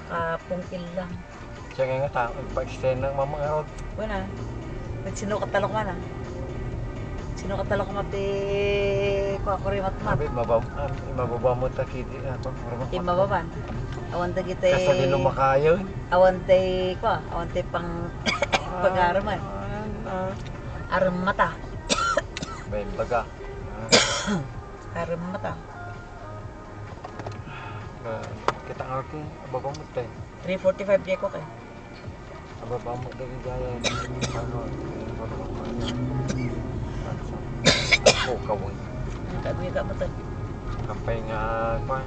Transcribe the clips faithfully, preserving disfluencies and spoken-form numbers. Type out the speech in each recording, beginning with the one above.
Kapungkil lang. Siya nga nga ta, pa-extend ng mama nga rod. Wala. Nagsinukat talok man, ah. Sinukat talok man ti kuha ko rin matmat. Abi, mabab-, ah, mababa mo ta kidi, ah, pa, mababa. Ti mababa. Awan ta kita. Kasta di lumakayon. Awan tay, kuha, awan tay pang pag-araman. Ah, ah. Aram mata. May baga. Ah. Aram mata. Ah, kita nga ko, ababa mo tayo. Three forty-five di ko kay. Ababa mo tayo, gaya. Ano, ababa mo. Oh, kawin. Ang tagwita mo tayo. Kampay nga, kwan.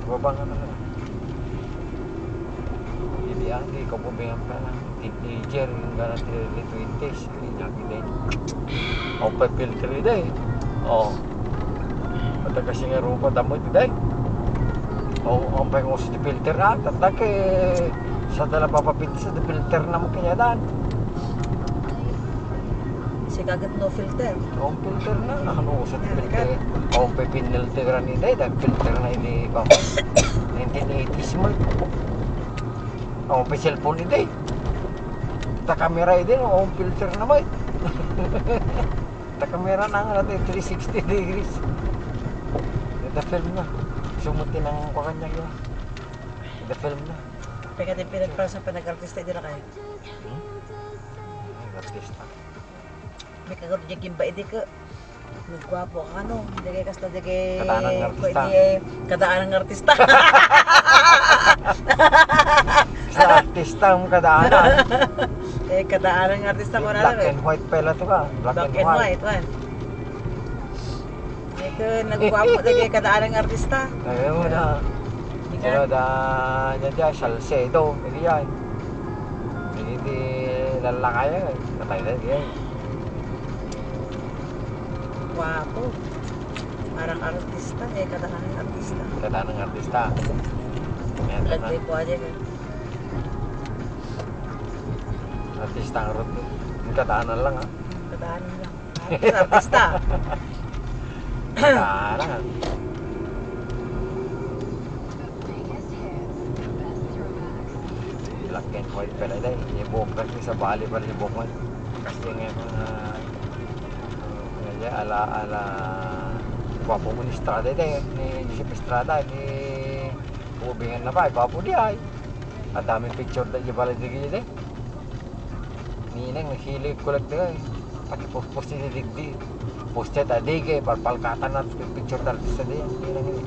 Ababa nga na. Hindi, ah, hindi ko po bingang ka na. Teenager, yung gana ti early twenties. Kanya kita yun. Awan pay filter ida eh. Oh. Mata kasi nga rupa, damo iti day. Oh, awan pay uso ti filter, ah. Tatta kay, sa dala papapintas, ti filter na mo kinyadan. Sika ket no filter. Awan filter na. Ano uso ti filter? Awan pay pinilteran ida, dahil filter na ini, nineteen eighties mo. Awan pay cellphone ida eh. Ta kamera idi, no? Awan filter na ba? Ta kamera na nga natin, three sixty degrees. Ita film na. Sumuti ng kuha kanya yun. Ita film na. Pagka di pinagpasa, pinag-artista, di na kayo. Hmm? Ay, artista. May kagod yung gimba, hindi ka. Nagwapo ka, no? Dagay kasta, dagay. Kadaan ng artista. Pwede, eh, kadaan ng artista. Sa artista ang kadaanan. Eh, kadaan ng artista ko na lang, eh. Black and white pala to ka. Black and white. Black and white, man. Ito, nagwapo, dagay kadaan ng artista. Ayaw mo na. Hindi ka. Pero da, yan dyan, Salcedo, hindi yan. Hindi lalakay yan, eh. Patay na yan. Gwapo. Parang artista, eh. Kadaan ng artista. Kadaan ng artista. Ayan, lagay ko aja, eh. Artista ang rot. Yung kadaanan lang, ha? Kadaanan lang. Artista, artista. Kadaanan. Black and white pala, day. Ibok kasi sa bali pa, ibok man. Kasi nga mga, nga ala, ala, gwapo mo ni Estrada, day. Ni Joseph Estrada, ni Ubingan na ba? Gwapo di ay. Ang daming picture da, di bala di gini, day. Ninang, hilig ko lang, day. Pati post-post ni Digdi. Post-it, ah, di, kay palpalkatan na, picture da, artista, day. Ninang, eh.